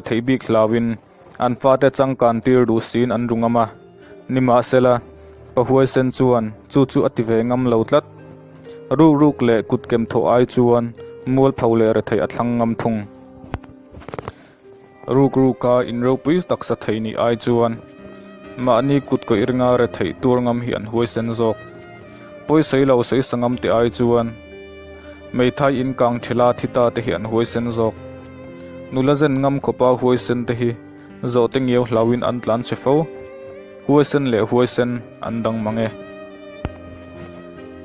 Theih bik hlauin an fate changkan tir duh siin an ru ngam a, nimahsela, pa huaisen chuan chu chu a ti ve ngam lo tlat. Rukruk leh kutkem thawh ai chuan mualpho leh retheih a thlang ngam thung. Rukruka inropui taksa thei nih ai chuan mahni kut kawih ringa retheih tur ngam hi an huaisen zawk. Pawisawi lo sawisa ngam te ai chuan Meithai inkang thila thi ta te hi an huaisen zawk. Nula zen ngam khawpa huaisen te hi zawhte ngiau hlauin an tlan che fo. Huaisen leh huaisen an dang mang e.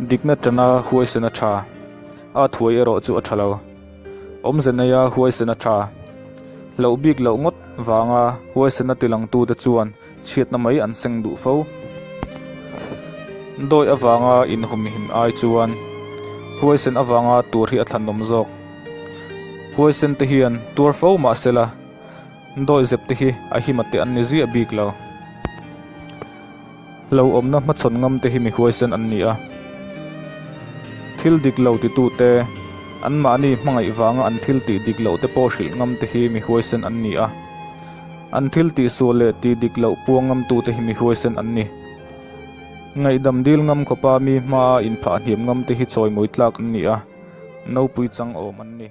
Dikna tana huaisen a tha, a thuai erawh chu a tha lo. Awmze neia huaisen a tha. Hlauh bik loh ngawt vanga huaisena tilangtute chuan chhiatna mai an seng duh fo. Dawi avanga inhumhim ai chuan huaisen avanga tur hi a thlanawm zawk. Huaisen te hian tuar fo mah sela, dawi zep te hi a hima te an ni ziah bik lo. Hlauhawmna hmachhawn ngam te hi mi huaisen an ni a. Thil dik lo titute, anmahni hmangaih vanga an thil tih dik loh te pawh hrilh ngam te hi mi huaisen an ni a. An thil tihsual leh tih dik loh puang ngamtute hi mi huaisen an ni. Ngaihdam dil ngam khawpa mi hmaa inphah hniam ngam te hi chawimawi tlak an ni a, nopui chang awm an ni.